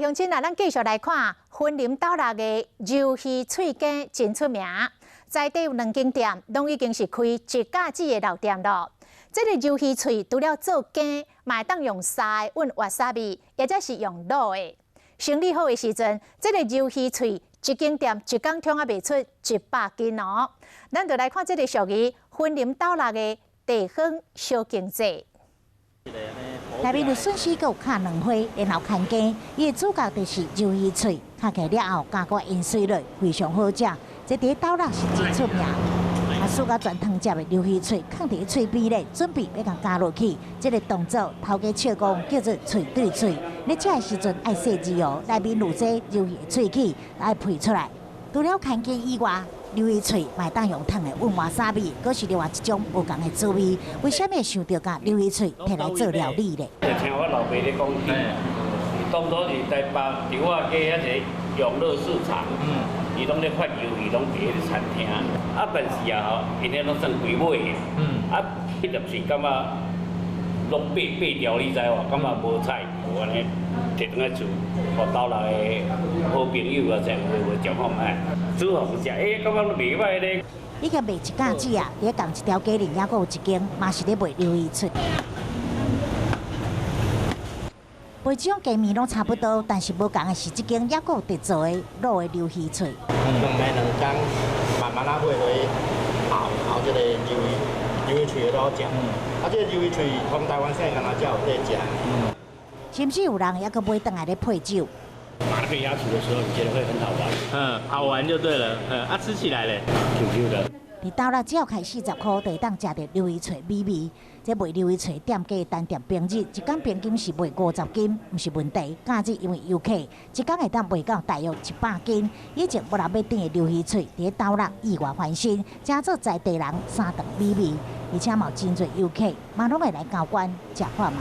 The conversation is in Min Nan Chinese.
鄉親啊，咱繼續來看雲林斗六的魷魚脆羹真出名，在地有兩間店，攏已經是開一甲子的老店囉。這个魷魚喙除了做羹，嘛會當用煠的混 wasabi，或者是用滷的。生理好的時陣，這个魷魚喙一間店一工通仔賣出100斤哦。咱就來看這个屬於雲林斗六的地方小經濟。內面有筍絲，閣有敲卵花，然後牽羹。伊的主角就是魷魚喙，敲起了後加寡鹽水落，非常好食。這佇斗六是真出名。啊，煠甲全湯汁的魷魚喙，囥佇喙邊咧，準備欲共咬落去。這个動作，頭家笑講叫做喙對喙。咧食的時陣愛細緻哦，內面滷這魷魚的喙齒愛皮出來。除了牽羹以外，魷魚喙嘛會當用燙的混 wasabi，閣是另外一種無仝的滋味。為啥物會想著共魷魚喙提來做料理咧？就聽我老爸咧講起，當初是台北中華街遐一个永樂市場，伊攏咧發魷魚，攏佇彼个餐廳。啊，但是啊吼，𪜶彼攏算規尾的，啊，彼粒是感覺攏白白掉，你知無？感覺無彩，無按呢提轉來厝，予斗六的好朋友啊，這有無食看覓？煮予𪜶食，欸，感覺袂䆀咧。已經賣一甲子啊，佇仝一條街裡猶閣有一間，嘛是咧賣魷魚喙。賣這種雞麵攏差不多，但是無仝的是這間猶閣有特做的滷的魷魚喙。兩晡慢慢仔火去熬熬這个魷魚喙的滷食。啊，這个魷魚喙全台灣省干焦才有咧食。甚至有人猶閣買轉來咧配酒。拿那個鴨子的時候，你覺得會很好玩？嗯，好玩就對了。嗯，啊，吃起來咧， Q Q 的。佇斗六只要開40塊，就會當食著魷魚喙美味。這賣魷魚喙店家單店平日一工平均是賣50斤，毋是問題。假日因為遊客，一工會當賣到大約100斤。以前無人欲甜的魷魚喙，佇斗六意外翻身，成做在地人三頓美味，而且嘛有真濟遊客嘛攏會來交關食看覓。